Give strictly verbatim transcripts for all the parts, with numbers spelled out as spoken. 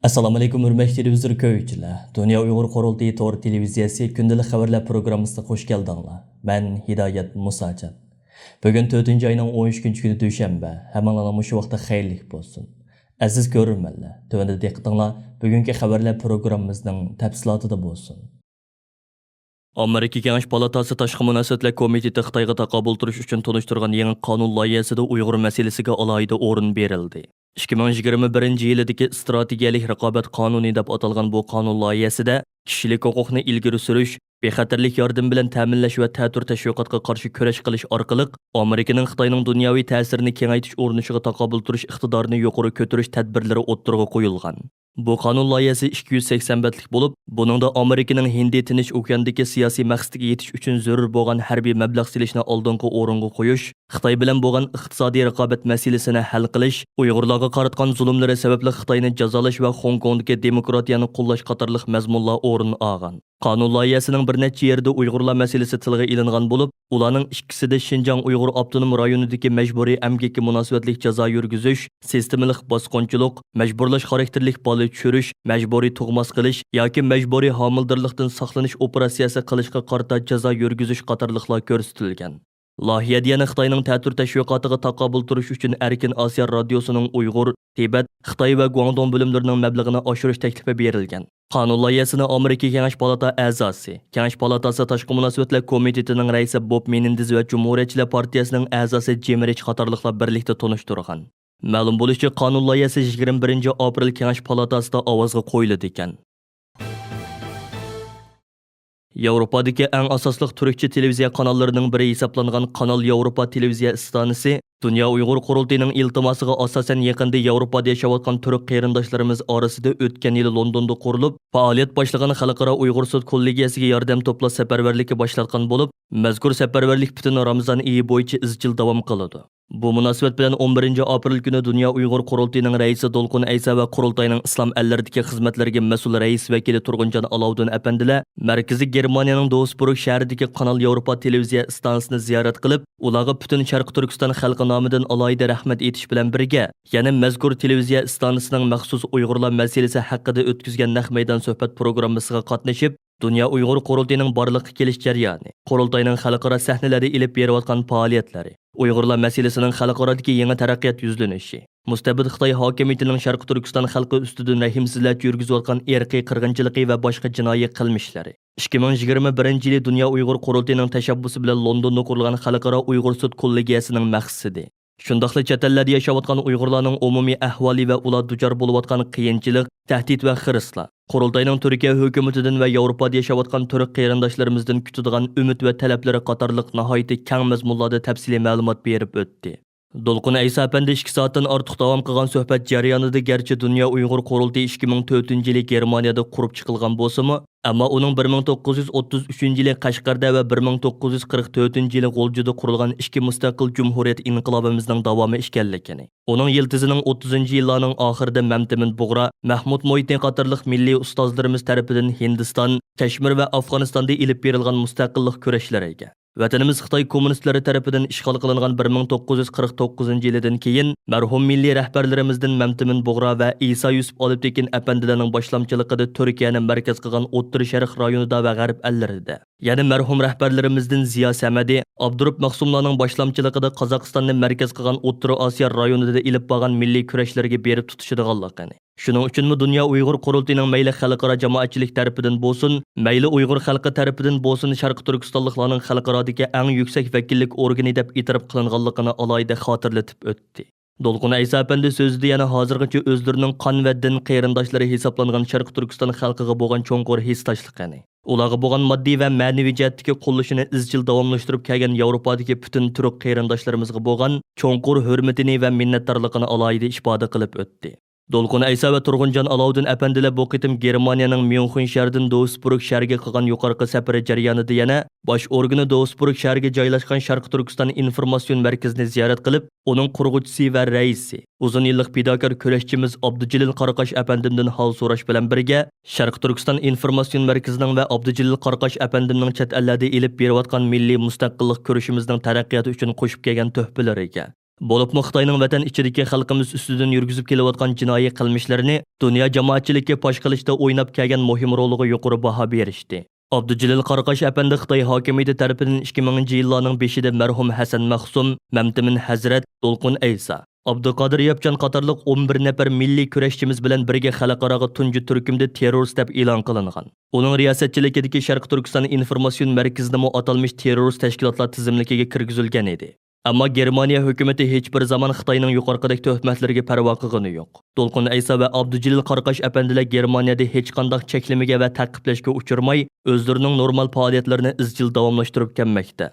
ئەسسالامۇئەلەيكۇم، ھۆرمەتلىك تېلېۋىزور كۆرگۈچىلەر! دۇنيا ئۇيغۇر قۇرۇلتىيى تور تېلېۋىزىيەسى كۈندىلىك خەۋەرلەر پروگراممىسىغا خۇش كەلدىڭلار. مەن ھىدايەت مۇساجان. بۈگۈن تۆتىنچى ئاينىڭ ئون ئۈچىنچى كۈنى، دۈشەنبە. ھەممىڭلارنىڭ مۇشۇ ۋاقتى خەيرلىك بولسۇن. ئەزىز كۆرۈرمەنلەر، تۆۋەندە دىققىتىڭلار بۈگۈنكى خەۋەرلەر پروگراممىمىزنىڭ تەپسىلاتىدا بولسۇن. ئامېرىكا كېڭەش پالاتاسى تاشقى مۇناسىۋەتلەر كومىتېتى خىتايغا تاقابىل تۇرۇش ئۈچۈن تونۇشتۇرغان يېڭى قانۇن لايىھەسىدە ئۇيغۇر مەسىلىسىگە ئالاھىدە ئورۇن بېرىلدى. ئىككى مىڭ يىگىرمە بىرىنچى يىلىدىكى ئىستراتېگىيەلىك رىقابەت قانۇنى دەپ ئاتالغان بۇ قانۇن لايىھەسىدە كىشىلىك ھوقۇقنى ئىلگىرى سۈرۈش، بىخەتەرلىك ياردىمى بىلەن تەمىنلەش ۋە تەتۈر تەشۋىقاتقا قارشى كۈرەش قىلىش ئارقىلىق ئامېرىكىنىڭ خىتاينىڭ دۇنياۋى تەسىرىنى كېڭەيتىش ئۇرۇنۇشىغا تاقابىل تۇرۇش ئىقتىدارىنى يۇقىرى كۆتۈرۈش تەدبىرلىرى ئوتتۇرىغا قويۇلغان. بۇ قانۇن لايىھەسى ئىككى يۈز سەكسەن بەتلىك بولۇپ، بۇنىڭدا ئامېرىكىنىڭ ھىندى تىنچ ئوكياندىكى سىياسىي مەقسىتىگە يېتىش ئۈچۈن زۆرۈر بولغان ھەربىي مەبلەغ سېلىشنى ئالدىنقى ئورۇنغا قويۇش، خىتاي بىلەن بولغان ئىقتىسادىي رىقابەت مەسىلىسىنى ھەل قىلىش، ئۇيغۇرلارغا قاراتقان زۇلۇملىرى سەۋەبلىك خىتاينى جازالاش ۋە خوڭكوڭدىكى دېموكراتىيەنى قوللاش قاتارلىق مەزمۇنلار ئورۇن ئالغان. قانۇن لايىھەسىنىڭ بىر نەچچە يېرىدە ئۇيغۇرلار مەسىلىسى تىلغا ئېلىنغان بولۇپ، ئۇلارنىڭ ئىككىسىدە شىنجاڭ ئۇيغۇر ئاپتونوم رايونىدىكى مەجبۇرىي ئەمگەككە مۇناسىۋەتلىك جازا يۈرگۈزۈش، سىستېمىلىق باسقۇنچىلىق، مەجبۇرلاش خاراكتېرلىك بالا چۈشۈرۈش، مەجبۇرىي تۇغماس قىلىش ياكى مەجبۇرىي ھامىلىدارلىقتىن ساقلىنىش ئوپېراتسىيەسى قىلىشقا قارىتا جازا يۈرگۈزۈش قاتارلىقلار كۆرسىتىلگەن. لايىھەدە يەنە خىتاينىڭ تەتۈر تەشۋىقاتىغا تاقابىل تۇرۇش ئۈچۈن ئەركىن ئاسىيا رادىيوسىنىڭ ئۇيغۇر، تىبەت، خىتاي ۋە گۇاڭدۇڭ بۆلۈملىرىنىڭ مەبلىغىنى ئاشۇرۇش تەكلىپى بېرىلگەن. قانۇن لايىھەسىنى ئامېرىكا كېڭەش پالاتا ئەزاسى، كېڭەش پالاتاسى تاشقى مۇناسىۋەتلەر كومىتېتىنىڭ رەئىسى بوب مېنېندېز ۋە جۇمھۇرىيەتچىلەر پارتىيەسىنىڭ ئەزاسى جىم رىچ قاتارلىقلار بىرلىكتە تونۇشتۇرغان. مەلۇم بولۇشىچە، قانۇن لايىھەسى يىگىرمە بىرىنچى ئاپرېل كېڭەش پالاتاسىدا ئاۋازغا قويۇلىدىكەن. ياۋروپادىكى ئەڭ ئاساسلىق تۈركچە تېلېۋىزىيە قاناللىرىنىڭ بىرى ھېسابلانغان قانال ياۋروپا تېلېۋىزىيە ئىستانسىسى دۇنيا ئۇيغۇر قۇرۇلتىيىنىڭ ئىلتىماسىغا ئاساسەن يېقىندا ياۋروپادا ياشاۋاتقان تۈرك قېرىنداشلىرىمىز ئارىسىدا ئۆتكەن يىلى لوندوندا قۇرۇلۇپ، پائالىيەت باشلىغان خەلقئارا ئۇيغۇر سوت كوللېگىيەسىگە ياردەم توپلاش سەپەرۋەرلىكى باشلاتقان بولۇپ، مەزكۇر سەپەرۋەرلىك پۈتۈن رامىزان ئېيى بويىچە ئىزچىل داۋام قىلىدۇ. بۇ مۇناسىۋەت بىلەن ئون بىرىنچى ئاپرېل كۈنى دۇنيا ئۇيغۇر قۇرۇلتىيىنىڭ رەئىسى دولقۇن ئەيسا ۋە قۇرۇلتاينىڭ ئىسلام ئەللىرىدىكى خىزمەتلىرىگە مەسئۇل رەئىس ۋەكىلى تۇرغۇنجان ئالاۋۇدىن ئەپەندىلەر مەركىزىي گېرمانىيەنىڭ دوۋسبۇرگ شەھىرىدىكى قانال ياۋروپا تېلېۋىزىيە ئىستانسىسىنى زىيارەت قىلىپ، ئۇلارغا پۈتۈن شەرقىي تۈركىستان خەلقى نامىدىن ئالاھىدە رەھمەت ئېيتىش بىلەن بىرگە، يەنە مەزكۇر تېلېۋىزىيە ئىستانسىسىنىڭ مەخسۇس ئۇيغۇرلار مەسىلىسى ھەققىدە ئۆتكۈزگەن نەق مەيدان سۆھبەت پروگراممىسىغا قاتنىشىپ، دۇنيا ئۇيغۇر قۇرۇلتىيىنىڭ بارلىققا كېلىش جەريانى، قۇرۇلتاينىڭ خەلقئارا سەھنىلەردە ئېلىپ بېرىۋاتقان پائالىيەتلىرى، ئۇيغۇرلار مەسىلىسىنىڭ خەلقئارادىكى يېڭى تەرەققىيات يۈزلىنىشى، مۇستەبىت خىتاي ھاكىمىيىتىنىڭ شەرقىي تۈركىستان خەلقى ئۈستىدىن رەھىمسىزلەرچە يۈرگۈزۈۋاتقان ئىرقىي قىرغىنچىلىقى ۋە باشقا جىنايى قىلمىشلىرى، ئىككى مىڭ يىگىرمە بىرىنچى يىلى دۇنيا ئۇيغۇر قۇرۇلتىيىنىڭ تەشەببۇسى بىلەن لوندوندا قۇرۇلغان خەلقئارا ئۇيغۇر سوت كوللېگىيەسىنىڭ مەقسىتى، شۇنداقلا چەت ئەللەردە ياشاۋاتقان ئۇيغۇرلارنىڭ ئومۇمىي ئەھۋالى ۋە ئۇلار دۇچار بولۇۋاتقان قىيىنچىلىق، تەھدىت ۋە خىرىسلار، قۇرۇلتاينىڭ تۈركىيە ھۆكۈمىتىدىن ۋە ياۋروپادا ياشاۋاتقان تۈرك قېرىنداشلىرىمىزدىن كۈتىدىغان ئۈمىد ۋە تەلەپلىرى قاتارلىق ناھايىتى كەڭ مەزمۇنلاردا تەپسىلىي مەلۇمات بېرىپ ئۆتتى. دولقۇن ئەيسا ئەپەندى ئىككى سائەتتىن ئارتۇق داۋام قىلغان سۆھبەت جەريانىدا گەرچە دۇنيا ئۇيغۇر قۇرۇلتىيى ئىككى مىڭ تۆتىنچى يىلى گېرمانىيەدە قۇرۇپ چىقىلغان بولسىمۇ، ئەمما ئۇنىڭ بىر مىڭ توققۇز يۈز ئوتتۇز ئۈچىنچى يىلى قەشقەردە ۋە بىر مىڭ توققۇز يۈز قىرىق تۆتىنچى يىلى غۇلجىدا قۇرۇلغان ئىككى مۇستەقىل جۇمھۇرىيەت ئىنقىلابىمىزنىڭ داۋامى ئىكەنلىكىنى، ئۇنىڭ يىلتىزىنىڭ ئوتتۇزىنچى يىللارنىڭ ئاخىرىدا مەمتىمىن بۇغرا، مەھمۇد موھىتى قاتارلىق مىللىي ئۇستازلىرىمىز تەرىپىدىن ھىندىستان، كەشمىر ۋە ئافغانىستاندا ئېلىپ بېرىلغان مۇستەقىللىق كۈرەشلىرىگە، ۋەتىنىمىز خىتاي كوممۇنىستلىرى تەرىپىدىن ئىشغال قىلىنغان بىر مىڭ توققۇز يۈز قىرىق توققۇزىنچى يىلىدىن كېيىن مەرھۇم مىللىي رەھبەرلىرىمىزدىن مەمتىمىن بۇغرا ۋە ئىسا يۈسۈپ ئالپتېكىن ئەپەندىلەرنىڭ باشلامچىلىقىدا تۈركىيەنى مەركەز قىلغان ئوتتۇرا شەرق رايونىدا ۋە غەرب ئەللىرىدە، يەنە مەرھۇم رەھبەرلىرىمىزدىن زىيا سەمەدى، ئابدۇرۇپ مەخسۇملارنىڭ باشلامچىلىقىدا قازاقىستاننى مەركەز قىلغان ئوتتۇرا ئاسىيا رايونىدا ئېلىپ بارغان مىللىي كۈرەشلىرىگە بېرىپ تۇتىشىدىغانلىقىنى، شۇنىڭ ئۈچۈنمۇ دۇنيا ئۇيغۇر قۇرۇلتىيىنىڭ مەيلى خەلقئارا جامائەتچىلىك تەرىپىدىن بولسۇن، مەيلى ئۇيغۇر خەلقى تەرىپىدىن بولسۇن، شەرقىي تۈركىستانلىقلارنىڭ خەلقئارادىكى ئەڭ يۈكسەك ۋەكىللىك ئورگىنى دەپ ئېتىراپ قىلىنغانلىقىنى ئالاھىدە خاتىرىلىتىپ ئۆتتى. دولقۇن ئەيسا ئەپەندى سۆزىدە يەنە ھازىرغىچە ئۆزلىرىنىڭ قان ۋە دىن قېرىنداشلىرى ھېسابلانغان شەرقىي تۈركىستان خەلقىگە بولغان چوڭقۇر ھېسداشلىقىنى، ئۇلارغا بولغان ماددىي ۋە مەنىۋى جەھەتتىكى قوللىشىنى ئىزچىل داۋاملاشتۇرۇپ كەلگەن ياۋروپادىكى پۈتۈن تۈرك قېرىنداشلىرىمىزغا بولغان چوڭقۇر ھۆرمىتىنى ۋە مىننەتدارلىقىنى ئالاھىدە ئىپادە قىلىپ ئۆتتى. دولقۇن ئەيسا ۋە تۇرغۇنجان ئالاۋۇدىن ئەپەندىلەر بۇ قېتىم گېرمانىيەنىڭ ميۇنخېن شەھىرىدىن دوۋسبۇرگ شەھىرىگە قىلغان يۇقىرىقى سەپىرى جەريانىدا يەنە باش ئورگىنى دوۋسبۇرگ شەھىرىگە جايلاشقان شەرقىي تۈركىستان ئىنفورماتسىيون مەركىزىنى زىيارەت قىلىپ، ئۇنىڭ قۇرغۇچىسى ۋە رەئىسى، ئۇزۇن يىللىق پىداكار كۈرەشچىمىز ئابدۇجېلىل قاراقاش ئەپەندىمدىن ھال سوراش بىلەن بىرگە، شەرقىي تۈركىستان ئىنفورماتسىيون مەركىزىنىڭ ۋە ئابدۇجېلىل قاراقاش ئەپەندىمنىڭ چەت ئەللەردە ئېلىپ بېرىۋاتقان مىللىي مۇستەقىللىق كۈرىشىمىزنىڭ تەرەققىياتى ئۈچۈن قوشۇپ كەلگەن تۆھپىلىرىگە، بولۇپمۇ خىتاينىڭ ۋەتەن ئىچىدىكى خەلقىمىز ئۈستىدىن يۈرگۈزۈپ كېلىۋاتقان جىنايى قىلمىشلىرىنى دۇنيا جامائەتچىلىكى پاش قىلىشتا ئويناپ كەلگەن مۇھىم رولىغا يۇقىرى باھا بېرىشتى. ئابدۇجېلىل قاراقاش ئەپەندى خىتاي ھاكىمىيىتى تەرىپىدىن ئىككى مىڭىنچى يىللارنىڭ بېشىدا مەرھۇم ھەسەن مەخسۇم، مەمتىمىن ھەزرەت، دولقۇن ئەيسا، ئابدۇقادىر ياپچان قاتارلىق ئون بىر نەپەر مىللىي كۈرەشچىمىز بىلەن بىرگە خەلقئاراغا تۇنجى تۈركۈمدە تېررورىست دەپ ئېلان قىلىنغان. ئۇنىڭ رىياسەتچىلىكىدىكى شەرقىي تۈركىستان ئىنفورماتسىيون مەركىزىنىمۇ ئاتالمىش تېررورىست تەشكىلاتلار تىزىملىكىگە كىرگۈزۈلگەن ئىدى. ئەمما گېرمانىيە ھۆكۈمىتى ھېچبىر زامان خىتاينىڭ يۇقىرىقىدەك تۆھمەتلىرىگە پەرۋا قىلغىنى يوق. دولقۇن ئەيسا ۋە ئابدۇجېلىل قاراقاش ئەپەندىلەر گېرمانىيەدە ھېچقانداق چەكلىمىگە ۋە تەقىبلەشكە ئۇچرىماي، ئۆزلىرىنىڭ نورمال پائالىيەتلىرىنى ئىزچىل داۋاملاشتۇرۇپ كەلمەكتە.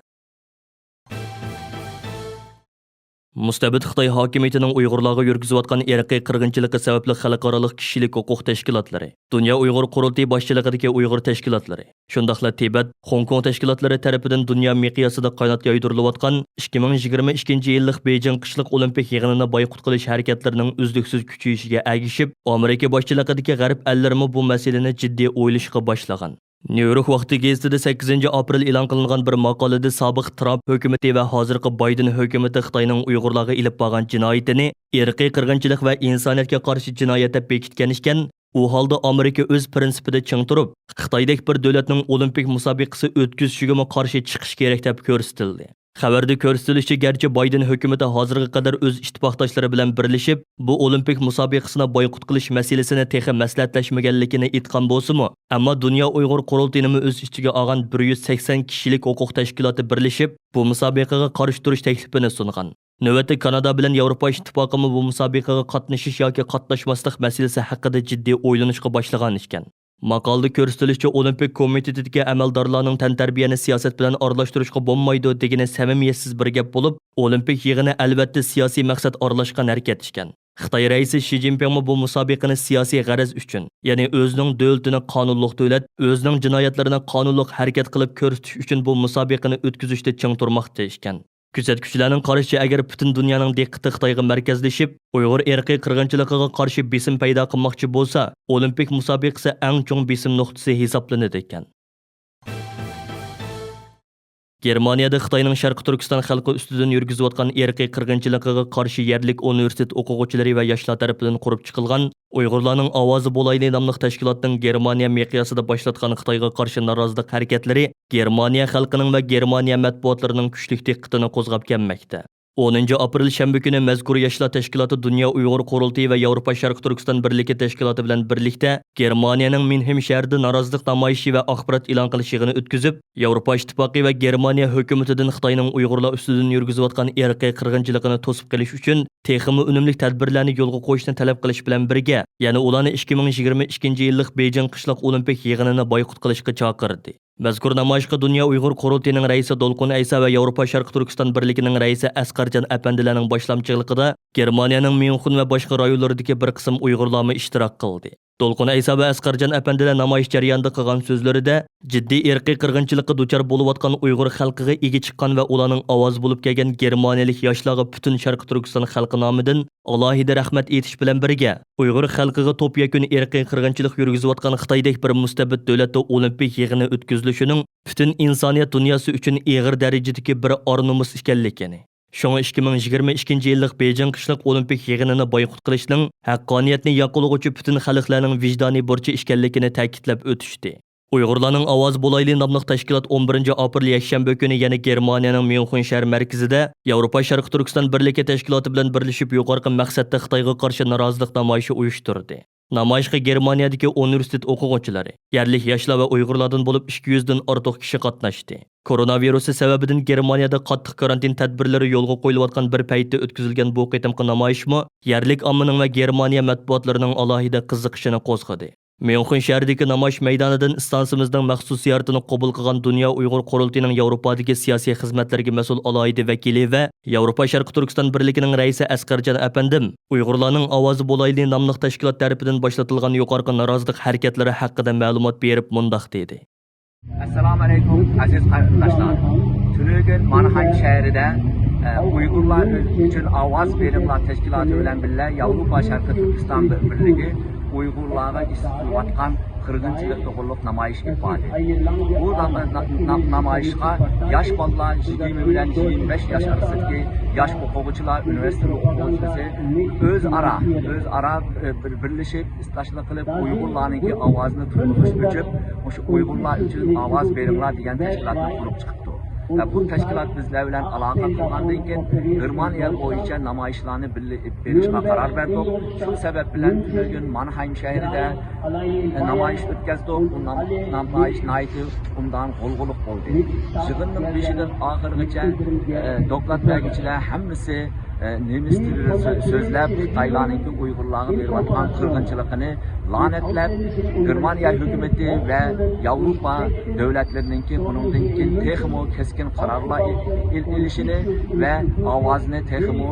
مۇستەبىت خىتاي ھاكىمىيىتىنىڭ ئۇيغۇرلارغا يۈرگۈزۈۋاتقان ئىرقىي قىرغىنچىلىقى سەۋەبلىك خەلقئارالىق كىشىلىك ھوقۇق تەشكىلاتلىرى، دۇنيا ئۇيغۇر قۇرۇلتىيى باشچىلىقىدىكى ئۇيغۇر تەشكىلاتلىرى، شۇنداقلا تىبەت، خوڭكوڭ تەشكىلاتلىرى تەرىپىدىن دۇنيا مىقياسىدا قانات يايدۇرۇلۇۋاتقان ئىككى مىڭ يىگىرمە ئىككىنچى يىللىق بېيجىڭ قىشلىق ئولىمپىك يىغىنىنى بايقۇت قىلىش ھەرىكەتلىرىنىڭ ئۈزلۈكسىز كۈچىيىشىگە ئەگىشىپ، ئامېرىكا باشچىلىقىدىكى غەرب ئەللىرىمۇ بۇ مەسىلىنى جىددىي ئويلىشىشقا باشلىغان. نيۇ يورك ۋاقتى گېزىتىدە سەككىزىنچى ئاپرېل ئېلان قىلىنغان بىر ماقالىدە سابىق ترامپ ھۆكۈمىتى ۋە ھازىرقى بايدېن ھۆكۈمىتى خىتاينىڭ ئۇيغۇرلارغا ئېلىپ بارغان جىنايىتىنى ئىرقىي قىرغىنچىلىق ۋە ئىنسانىيەتكە قارشى جىنايەت دەپ بېكىتكەن ئىكەن، ئۇ ھالدا ئامېرىكا ئۆز پىرىنسىپىدا چىڭ تۇرۇپ، خىتايدەك بىر دۆلەتنىڭ ئولىمپىك مۇسابىقىسى ئۆتكۈزۈشىگىمۇ قارشى چىقىش كېرەك دەپ كۆرسىتىلدى. خەۋەردە كۆرسىتىلىشىچە، گەرچە بايدېن ھۆكۈمىتى ھازىرغا قەدەر ئۆز ئىتتىپاقداشلىرى بىلەن بىرلىشىپ، بۇ ئولىمپىك مۇسابىقىسىنى بايقۇت قىلىش مەسىلىسىنى تېخى مەسلىھەتلەشمىگەنلىكىنى ئېيتقان بولسىمۇ، ئەمما دۇنيا ئۇيغۇر قۇرۇلتىيىنىمۇ ئۆز ئىچىگە ئالغان بىر يۈز سەكسەن كىشىلىك ھوقۇق تەشكىلاتى بىرلىشىپ، بۇ مۇسابىقىگە قارشى تۇرۇش تەكلىپىنى سۇنغان. نۆۋەتتە كانادا بىلەن ياۋروپا ئىتتىپاقىمۇ بۇ مۇسابىقىگە قاتنىشىش ياكى قاتناشماسلىق مەسىلىسى ھەققىدە جىددىي ئويلىنىشقا باشلىغان ئىكەن. ماقالىدە كۆرسىتىلىشىچە، ئولىمپىك كومىتېتىدىكى ئەمەلدارلارنىڭ تەنتەربىيەنى سىياسەت بىلەن ئارىلاشتۇرۇشقا بولمايدۇ دېگىنى سەمىمىيەتسىز بىر گەپ بولۇپ، ئولىمپىك يىغىنى ئەلۋەتتە سىياسىي مەقسەت ئارىلاشقان ھەرىكەت ئىكەن. خىتاي رەئىسى شى جىنپىڭمۇ بۇ مۇسابىقىنى سىياسىي غەرەز ئۈچۈن، يەنى ئۆزىنىڭ دۆلىتىنى قانۇنلۇق دۆلەت، ئۆزىنىڭ جىنايەتلىرىنى قانۇنلۇق ھەرىكەت قىلىپ كۆرسىتىش ئۈچۈن بۇ مۇسابىقىنى ئۆتكۈزۈشتە چىڭ تۇرماقتا ئىكەن. كۆزەتكۈچىلەرنىڭ قارىشىچە، ئەگەر پۈتۈن دۇنيانىڭ دىققىتى خىتايغا مەركەزلىشىپ، ئۇيغۇر ئىرقىي قىرغىنچىلىقىغا قارشى بېسىم پەيدا قىلماقچى بولسا، ئولىمپىك مۇسابىقىسى ئەڭ چوڭ بېسىم نۇقتىسى ھېسابلىنىدىكەن. گېرمانىيەدە خىتاينىڭ شەرقىي تۈركىستان خەلقى ئۈستىدىن يۈرگۈزۈۋاتقان ئىرقىي قىرغىنچىلىقىغا قارشى يەرلىك ئۇنىۋېرسىتېت ئوقۇغۇچىلىرى ۋە ياشلار تەرىپىدىن قۇرۇپ چىقىلغان ئۇيغۇرلارنىڭ ئاۋازى بولايلى ناملىق تەشكىلاتنىڭ گېرمانىيە مىقياسىدا باشلاتقان خىتايغا قارشى نارازىلىق ھەرىكەتلىرى گېرمانىيە خەلقىنىڭ ۋە گېرمانىيە مەتبۇئاتلىرىنىڭ كۈچلۈك دىققىتىنى قوزغاپ كەلمەكتە. ئونىنچى ئاپرېل شەنبە كۈنى مەزكۇر ياشلار تەشكىلاتى دۇنيا ئۇيغۇر قۇرۇلتىيى ۋە ياۋروپا شەرقىي تۈركىستان بىرلىكى تەشكىلاتى بىلەن بىرلىكتە گېرمانىيەنىڭ ميۇنخېن شەھىرىدە نارازىلىق نامايىشى ۋە ئاخبارات ئېلان قىلىش يىغىنى ئۆتكۈزۈپ، ياۋروپا ئىتتىپاقى ۋە گېرمانىيە ھۆكۈمىتىدىن خىتاينىڭ ئۇيغۇرلار ئۈستىدىن يۈرگۈزۈۋاتقان ئىرقىي قىرغىنچىلىقىنى توسۇپ قېلىش ئۈچۈن تېخىمۇ ئۈنۈملۈك تەدبىرلەرنى يولغا قويۇشنى تەلەپ قىلىش بىلەن بىرگە، يەنە ئۇلارنى ئىككى مىڭ يىگىرمە ئىككىنچى يىللىق بېيجىڭ قىشلىق ئولىمپىك يىغىنىنى بايقۇت قىلىشقا چاقىردى. مەزكۇر نامايىشقا دۇنيا ئۇيغۇر قۇرۇلتىيىنىڭ رەئىسى دولقۇن ئەيسا ۋە ياۋروپا شەرقىي تۈركىستان بىرلىكىنىڭ رەئىسى ئەسقەرجان ئەپەندىلەرنىڭ باشلامچىلىقىدا گېرمانىيەنىڭ ميۇنخېن ۋە باشقا رايونلىرىدىكى بىر قىسىم ئۇيغۇرلارمۇ ئىشتىراك قىلدى. دولقۇن ئەيسا ۋە ئەسقەرجان ئەپەندىلەر نامايىش جەريانىدا قىلغان سۆزلىرىدە، جىددىي ئىرقىي قىرغىنچىلىققا دۇچار بولۇۋاتقان ئۇيغۇر خەلقىگە ئىگە چىققان ۋە ئۇلارنىڭ ئاۋازى بولۇپ كەلگەن گېرمانىيەلىك ياشلارغا پۈتۈن شەرقىي تۈركىستان خەلقى نامىدىن ئالاھىدە رەھمەت ئېيتىش بىلەن بىرگە، ئۇيغۇر خەلقىگە توپيەكۈن ئىرقىي قىرغىنچىلىق يۈرگۈزۈۋاتقان خىتايدەك بىر مۇستەبىت دۆلەتتە ئولىمپىك يىغىنى ئۆتكۈزۈلۈشىنىڭ پۈتۈن ئىنسانىيەت دۇنياسى ئۈچۈن ئېغىر دەرىجىدىكى بىر ئار-نومۇس ئىكەنلىكىنى، شۇڭا ئىككى مىڭ يىگىرمە ئىككىنچى يىللىق بېيجىڭ قىشلىق ئولىمپىك يىغىنىنى بايقۇت قىلىشنىڭ ھەققانىيەتنى ياقلىغۇچى پۈتۈن خەلقلەرنىڭ ۋىجدانىي بۇرچى ئىكەنلىكىنى تەكىتلەپ ئۆتۈشتى. ئۇيغۇرلارنىڭ ئاۋازى بولايلى ناملىق تەشكىلات ئون بىرىنچى ئاپرېل يەكشەنبە كۈنى يەنە گېرمانىيەنىڭ ميۇنخېن شەھەر مەركىزىدە ياۋروپا شەرقىي تۈركىستان بىرلىكى تەشكىلاتى بىلەن بىرلىشىپ يۇقىرىقى مەقسەتتە خىتايغا قارشى نارازىلىق نامايىشى ئۇيۇشتۇردى. نامايىشقا گېرمانىيەدىكى ئۇنىۋېرسىتېت ئوقۇغۇچىلىرى، يەرلىك ياشلار ۋە ئۇيغۇرلاردىن بولۇپ ئىككى يۈزدىن ئارتۇق كىشى قاتناشتى. كورونا ۋىرۇسى سەۋەبىدىن گېرمانىيەدە قاتتىق كارانتىن تەدبىرلىرى يولغا قويۇلۇۋاتقان بىر پەيتتە ئۆتكۈزۈلگەن بۇ قېتىمقى نامايىشمۇ يەرلىك ئاممىنىڭ ۋە گېرمانىيە مەتبۇئاتلىرىنىڭ ئالاھىدە قىزىقىشىنى قوزغىدى. ميۇنخېن شەھىرىدىكى نامايىش مەيدانىدىن ئىستانسىمىزنىڭ مەخسۇس زىيارىتىنى قوبۇل قىلغان دۇنيا ئۇيغۇر قۇرۇلتىيىنىڭ ياۋروپادىكى سىياسىي خىزمەتلەرگە مەسئۇل ئالاھىدە ۋەكىلى ۋە ياۋروپا شەرقىي تۈركىستان بىرلىكىنىڭ رەئىسى ئەسقەرجان ئەپەندىم ئۇيغۇرلارنىڭ ئاۋازى بولايلى ناملىق تەشكىلات تەرىپىدىن باشلىتىلغان يۇقىرىقى نارازىلىق ھەرىكەتلىرى ھەققىدە مەلۇمات بېرىپ مۇنداق دېدى. ئەسسالامۇ ئەلەيكۇم، ئەزىز قېرىنداشلار. تۈنۈگۈن ماننخايم شەھىرىدە، ئە، ئۇيغۇرلار ئۈچۈن ئاۋاز بېرىڭلار تەشكىلاتى بىلەن بىللە ياۋروپا شەرقىي تۈركىستان بىرلىكى ئۇيغۇرلارغا ئىستىلىۋاتقان قىرغىنچىلىق توغرۇلۇق نامايىش ئىپادە. بۇ نام-، نام-، نامايىشقا ياش بالىلار، يىگىرمە بىلەن يىگىرمە بەش ياش ئارىسىدىكى ياش ئوقۇغۇچىلار، ئۇنىۋېرسىتېت ئوقۇغۇچىسى ئۆزئارا، ئۆزئارا، ئە، بىر-، بىرلىشىپ، ئىستاشلىق قىلىپ، ئۇيغۇرلارنىڭكى ئاۋازىنى تۇرمۇشقا ئۆچۈپ، مۇشۇ ئۇيغۇرلار ئۈچۈن ئاۋاز بېرىڭلار دېگەن تەشكىلاتنى قۇرۇپ چىقىپتۇ. ۋە بۇ تەشكىلات بىز بىلەن ئالاقە قىلغاندىن كېيىن، گېرمانىيە بويىچە نامايىشلارنى بىللە ئېلىپ بېرىشقا قارار بەردۇق. شۇ سەۋەب بىلەن تۈنۈگۈن ماننهايم شەھىرىدە، ئە، نامايىش ئۆتكەزدۇق. بۇ نام-، نامايىش ناھايىتى ئوبدان غۇلغۇلۇق بولدى. يىغىننىڭ بېشىدىن ئاخىرىغىچە، ئە، دوكلات بەرگۈچىلەر ھەممىسى، ئە، نېمىس تىلىدا سۆ-، سۆزلەپ، خىتايلارنىڭكى ئۇيغۇرلارغا بېرىۋاتقان قىرغىنچىلىقىنى لانەتلەپ، گېرمانىيە ھۆكۈمىتى ۋە ياۋروپا دۆلەتلىرىنىڭكى بۇنىڭدىن كېيىن تېخىمۇ كەسكىن قارارلار ئېلىشىنى ۋە ئاۋازىنى تېخىمۇ،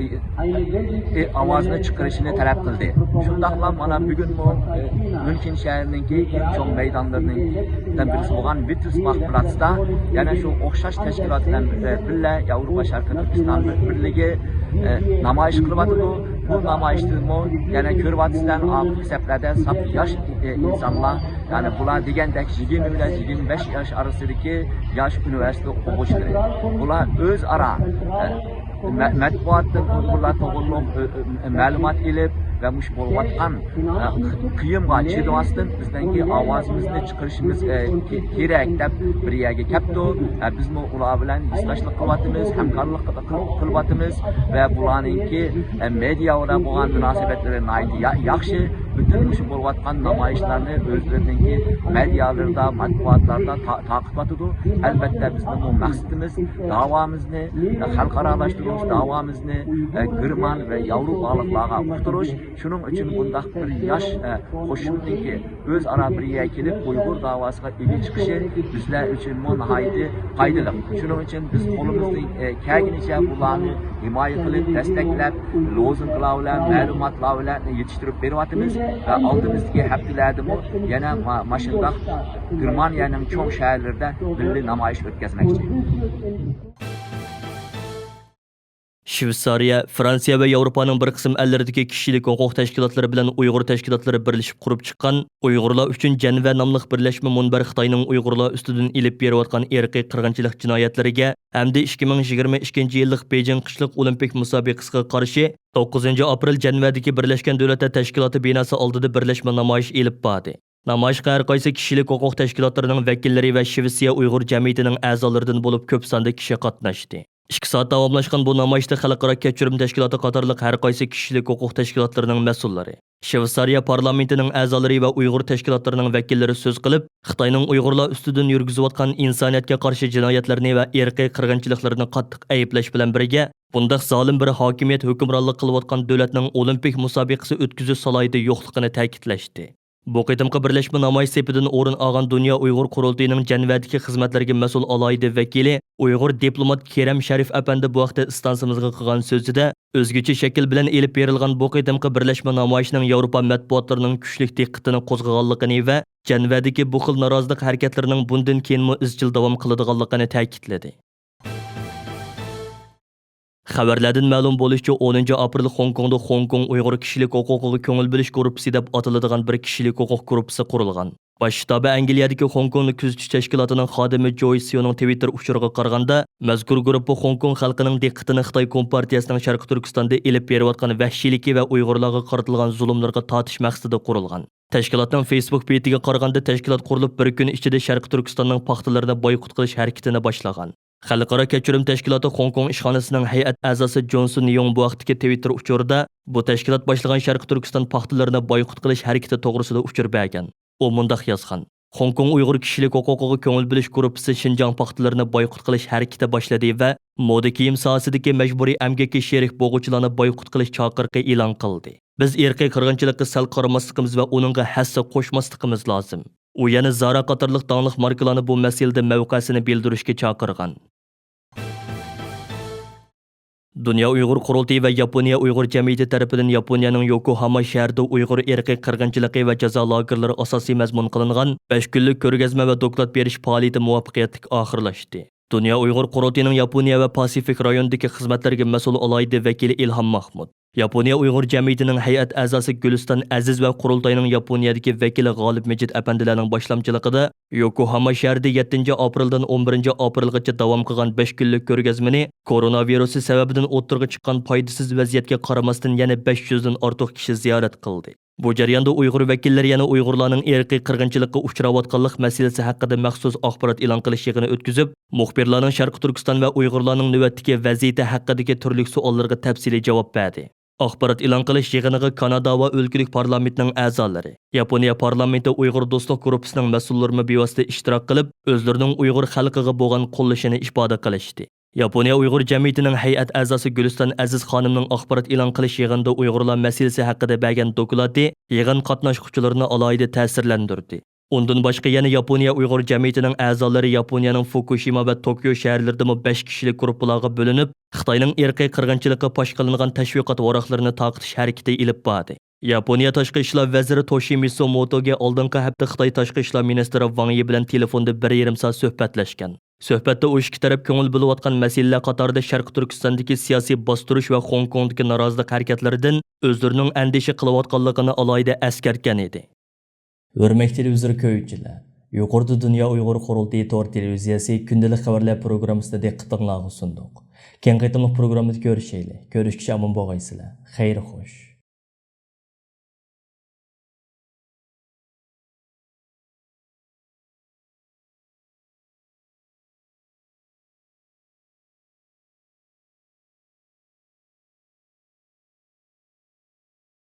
ئى، ئاۋازىنى چىقىرىشىنى تەلەپ قىلدى. شۇنداقلا مانا بۈگۈنمۇ، ئى، ميۇنخېن شەھىرىنىڭكى ئەڭ چوڭ مەيدانلىرىنىڭ بىرسى بولغان ۋىتتېسباخ پلاتستا يەنە شۇ ئوخشاش تەشكىلات بىلەن بىللە ياۋروپا شەرقىي تۈركىستان بىرلىكى، ئى، نامايىش قىلىۋاتىدۇ. بۇ نامايىشتىمۇ يەنە كۆرۈۋاتىسىلەر، ئاخىرقى سەپلەردە ساپ ياش، ئى، ئىنسانلار، يەنى بۇلار دېگەندەك يىگىرمە بىلەن يىگىرمە بەش ياش ئارىسىدىكى ياش ئۇنىۋېرسىتېت ئوقۇغۇچىلىرى. بۇلار ئۆزئارا، ئە، مە-، مەتبۇئاتتىن ئۇيغۇرلار توغرۇلۇق، ئۆ-، ئۆ-، مەلۇمات ئېلىپ ۋە مۇشۇ بولۇۋاتقان، ئە، قىيىنغا چىدىماستىن بىزنىڭكى ئاۋازىمىزنى چىقىرىشىمىز، ئە، كېرەك دەپ بىر يەرگە كەپتۇ. ئە، بىزمۇ ئۇلار بىلەن ھېسداشلىق قىلىۋاتىمىز، ھەمكارلىق قىل-، قىلىۋاتىمىز ۋە بۇلارنىڭكى، ئە، مېدىيا بىلەن بولغان مۇناسىۋەتلىرى ناھايىتى يا-، ياخشى. پۈتۈن مۇشۇ بولۇۋاتقان نامايىشلارنى ئۆزلىرىنىڭكى مېدىيالىرىدا، مەتبۇئاتلاردا تا-، تارقىتىۋاتىدۇ. ئەلبەتتە، بىزنىڭ بۇ مەقسىتىمىز داۋامىزنى، ئە، خەلقئارالاشتۇرۇش داۋامىزنى، ئە، گېرمان ۋە ياۋروپالىقلارغا ئۇقتۇرۇش. شۇنىڭ ئۈچۈن بۇنداق بىر ياش، ئە، قوشۇننىڭكى ئۆزئارا بىر يەرگە كېلىپ، ئۇيغۇر داۋاسىغا ئىگە چىقىشى بىزلەر ئۈچۈنمۇ ناھايىتى پايدىلىق. شۇنىڭ ئۈچۈن بىز قولىمىزدىن، ئە، كەلگىنىچە بۇلارنى ھىمايە قىلىپ، دەستەكلەپ، لوزۇنكىلار بىلەن، مەلۇماتلار بىلەن يېتىشتۈرۈپ بېرىۋاتىمىز ۋە ئالدىمىزدىكى ھەپتىلەردىمۇ يەنە ما-، ماشۇنداق گېرمانىيەنىڭ چوڭ شەھەرلىرىدە مىللىي نامايىش ئۆتكۈزمەكچى. شۋېتسارىيە، فرانسىيە ۋە ياۋروپانىڭ بىر قىسىم ئەللىرىدىكى كىشىلىك ھوقۇق تەشكىلاتلىرى بىلەن ئۇيغۇر تەشكىلاتلىرى بىرلىشىپ قۇرۇپ چىققان ئۇيغۇرلار ئۈچۈن جەنۋە ناملىق بىرلەشمە مۇنبەر خىتاينىڭ ئۇيغۇرلار ئۈستىدىن ئېلىپ بېرىۋاتقان ئىرقىي قىرغىنچىلىق جىنايەتلىرىگە ھەمدە ئىككى مىڭ يىگىرمە ئىككىنچى يىللىق بېيجىڭ قىشلىق ئولىمپىك مۇسابىقىسىغا قارشى توققۇزىنچى ئاپرېل جەنۋەدىكى بىرلەشكەن دۆلەتلەر تەشكىلاتى بىناسى ئالدىدا بىرلەشمە نامايىش ئېلىپ باردى. نامايىشقا ھەر قايسى كىشىلىك ھوقۇق تەشكىلاتلىرىنىڭ ۋەكىللىرى ۋە شىۋېتسىيە ئۇيغۇر جەمئىيىتىنىڭ ئەزالىرىدىن بولۇپ كۆپ ساندا كىشى قاتناشتى. ئىككى سائەت داۋاملاشقان بۇ نامايىشتا خەلقئارا كەچۈرۈم تەشكىلاتى قاتارلىق ھەر قايسى كىشىلىك ھوقۇق تەشكىلاتلىرىنىڭ مەسئۇللىرى، شىۋېتسارىيە پارلامېنتىنىڭ ئەزالىرى ۋە ئۇيغۇر تەشكىلاتلىرىنىڭ ۋەكىللىرى سۆز قىلىپ، خىتاينىڭ ئۇيغۇرلار ئۈستىدىن يۈرگۈزۈۋاتقان ئىنسانىيەتكە قارشى جىنايەتلىرىنى ۋە ئىرقىي قىرغىنچىلىقلىرىنى قاتتىق ئەيىبلەش بىلەن بىرگە، بۇنداق زالىم بىر ھاكىمىيەت ھۆكۈمرانلىق قىلىۋاتقان دۆلەتنىڭ ئولىمپىك مۇسابىقىسى ئۆتكۈزۈش سالاھىيىتى يوقلۇقىنى تەكىتلەشتى. بۇ قېتىمقى بىرلەشمە نامايىش سېپىدىن ئورۇن ئالغان دۇنيا ئۇيغۇر قۇرۇلتىيىنىڭ جەنۋەدىكى خىزمەتلىرىگە مەسئۇل ئالاھىدە ۋەكىلى، ئۇيغۇر دىپلومات كېرەم شەرىپ ئەپەندى بۇ ھەقتە ئىستانسىمىزغا قىلغان سۆزىدە، ئۆزگىچە شەكىل بىلەن ئېلىپ بېرىلغان بۇ قېتىمقى بىرلەشمە نامايىشىنىڭ ياۋروپا مەتبۇئاتلىرىنىڭ كۈچلۈك دىققىتىنى قوزغىغانلىقىنى ۋە جەنۋەدىكى بۇ خىل نارازىلىق ھەرىكەتلىرىنىڭ بۇندىن كېيىنمۇ ئىزچىل داۋام قىلىدىغانلىقىنى تەكىتلىدى. خەۋەرلەردىن مەلۇم بولۇشىچە، ئونىنچى ئاپرېل خوڭكوڭدا خوڭكوڭ ئۇيغۇر كىشىلىك ھوقۇقىغا كۆڭۈل بۆلۈش گۇرۇپپىسى دەپ ئاتىلىدىغان بىر كىشىلىك ھوقۇق گۇرۇپپىسى قۇرۇلغان. باش شتابى ئەنگلىيەدىكى خوڭكوڭنى كۆزىتىش تەشكىلاتىنىڭ خادىمى جوي سيونىڭ تىۋىتتېر ئۇچۇرىغا قارىغاندا، مەزكۇر گۇرۇپپا خوڭكوڭ خەلقىنىڭ دىققىتىنى خىتاي كومپارتىيەسىنىڭ شەرقىي تۈركىستاندا ئېلىپ بېرىۋاتقان ۋەھشىيلىكى ۋە ئۇيغۇرلارغا قارىتىلغان زۇلۇملىرىغا تارتىش مەقسىتىدە قۇرۇلغان. تەشكىلاتنىڭ فېيسبۇك بېتىگە قارىغاندا، تەشكىلات قۇرۇلۇپ بىر كۈن ئىچىدە شەرقىي تۈركىستاننىڭ پاختىلىرىنى بايقۇت قىلىش ھەرىكىتىنى باشلىغان. خەلقئارا كەچۈرۈم تەشكىلاتى خوڭكوڭ ئىشخانىسىنىڭ ھەيئەت ئەزاسى جونسون يۇڭ بۇ ھەقتىكى تىۋىتتېر ئۇچۇرىدا بۇ تەشكىلات باشلىغان شەرقىي تۈركىستان پاختىلىرىنى بايقۇت قىلىش ھەرىكىتى توغرىسىدا ئۇچۇر بەرگەن. ئۇ مۇنداق يازغان: «خوڭكوڭ ئۇيغۇر كىشىلىك ھوقۇقىغا كۆڭۈل بۆلۈش گۇرۇپپىسى شىنجاڭ پاختىلىرىنى بايقۇت قىلىش ھەرىكىتى باشلىدى ۋە مودا كىيىم ساھەسىدىكى مەجبۇرىي ئەمگەككە شېرىك بولغۇچىلارنى بايقۇت قىلىش چاقىرىقى ئېلان قىلدى. بىز ئىرقىي قىرغىنچىلىققا سەل قارىماسلىقىمىز ۋە ئۇنىڭغا ھەسسە قوشماسلىقىمىز لازىم.» ئۇ يەنە زارا قاتارلىق داڭلىق ماركىلارنى بۇ مەسىلىدە مەۋقەسىنى بىلدۈرۈشكە چاقىرغان. دۇنيا ئۇيغۇر قۇرۇلتىيى ۋە ياپونىيە ئۇيغۇر جەمئىيىتى تەرىپىدىن ياپونىيەنىڭ يوكوھاما شەھىرىدە ئۇيغۇر ئىرقىي قىرغىنچىلىقى ۋە جازا لاگېرلىرى ئاساسىي مەزمۇن قىلىنغان بەش كۈنلۈك كۆرگەزمە ۋە دوكلات بېرىش پائالىيىتى مۇۋەپپەقىيەتلىك ئاخىرلاشتى. دۇنيا ئۇيغۇر قۇرۇلتىيىنىڭ ياپونىيە ۋە پاسىفىك رايونىدىكى خىزمەتلىرىگە مەسئۇل ئالاھىدە ۋەكىلى ئىلھام ماھمۇت، ياپونىيە ئۇيغۇر جەمئىيىتىنىڭ ھەيئەت ئەزاسى گۈلىستان ئەزىز ۋە قۇرۇلتاينىڭ ياپونىيەدىكى ۋەكىلى غالىب مىجىت ئەپەندىلەرنىڭ باشلامچىلىقىدا يوكوھاما شەھىرىدە يەتتىنچى ئاپرېلدىن ئون بىرىنچى ئاپرېلغىچە داۋام قىلغان بەش كۈنلۈك كۆرگەزمىنى كورونا ۋىرۇسى سەۋەبىدىن ئوتتۇرىغا چىققان پايدىسىز ۋەزىيەتكە قارىماستىن يەنە بەش يۈزدىن ئارتۇق كىشى زىيارەت قىلدى. بۇ جەرياندا ئۇيغۇر ۋەكىللىرى يەنە ئۇيغۇرلارنىڭ ئىرقىي قىرغىنچىلىققا ئۇچراۋاتقانلىق مەسىلىسى ھەققىدە مەخسۇس ئاخبارات ئېلان قىلىش يىغىنى ئۆتكۈزۈپ، مۇخبىرلارنىڭ شەرقىي تۈركىستان ۋە ئۇيغۇرلارنىڭ نۆۋەتتىكى ۋەزىيىتى ھەققىدىكى تۈرلۈك سوئاللىرىغا تەپسىلىي جاۋاب بەردى. ئاخبارات ئېلان قىلىش يىغىنىغا كانادا ۋە ئۆلكىلىك پارلامېنتنىڭ ئەزالىرى، ياپونىيە پارلامېنتى ئۇيغۇر دوستلۇق گۇرۇپپىسىنىڭ مەسئۇللىرىمۇ بىۋاسىتە ئىشتىراك قىلىپ، ئۆزلىرىنىڭ ئۇيغۇر خەلقىگە بولغان قوللىشىنى ئىپادە قىلىشتى. ياپونىيە ئۇيغۇر جەمئىيىتىنىڭ ھەيئەت ئەزاسى گۈلىستان ئەزىز خانىمنىڭ ئاخبارات ئېلان قىلىش يىغىنىدا ئۇيغۇرلار مەسىلىسى ھەققىدە بەرگەن دوكلاتى يىغىن قاتناشقۇچىلىرىنى ئالاھىدە تەسىرلەندۈردى. ئۇندىن باشقا يەنە ياپونىيە ئۇيغۇر جەمئىيىتىنىڭ ئەزالىرى ياپونىيەنىڭ فۇكۇشىما ۋە توكيو شەھەرلىرىدىمۇ بەش كىشىلىك گۇرۇپپىلارغا بۆلۈنۈپ، خىتاينىڭ ئىرقىي قىرغىنچىلىققا پاش قىلىنغان تەشۋىقات ۋاراقلىرىنى تارقىتىش ھەرىكىتى ئېلىپ باردى. ياپونىيە تاشقى ئىشلار ۋەزىرى توشىمىتسۇ موتوگى ئالدىنقى ھەپتە خىتاي تاشقى ئىشلار مىنىستىرى ۋاڭ يى بىلەن تېلېفوندا بىر يېرىم سائەت سۆھبەتلەشكەن. سۆھبەتتە ئۇ ئىككى تەرەپ كۆڭۈل بۆلۈۋاتقان مەسىلىلەر قاتارىدا شەرقىي تۈركىستاندىكى سىياسىي باستۇرۇش ۋە خوڭكوڭدىكى نارازىلىق ھەرىكەتلىرىدىن ئۆزلىرىنىڭ ئەندىشە قىلىۋاتقانلىقىنى ئالاھىدە ئەسكەرتكەن ئىدى. ھۆرمەتلىك تېلېۋىزور كۆرگۈچىلەر، يۇقىرىدا دۇنيا ئۇيغۇر قۇرۇلتىيى تور تېلېۋىزىيەسى كۈندىلىك خەۋەرلەر پروگراممىسىنى دىققىتىڭلارغا سۇندۇق. كېيىنكى قېتىملىق پروگراممىدا كۆرۈشەيلى. كۆرۈشكىچە ئامان بولغايسىلەر. خەير خوش.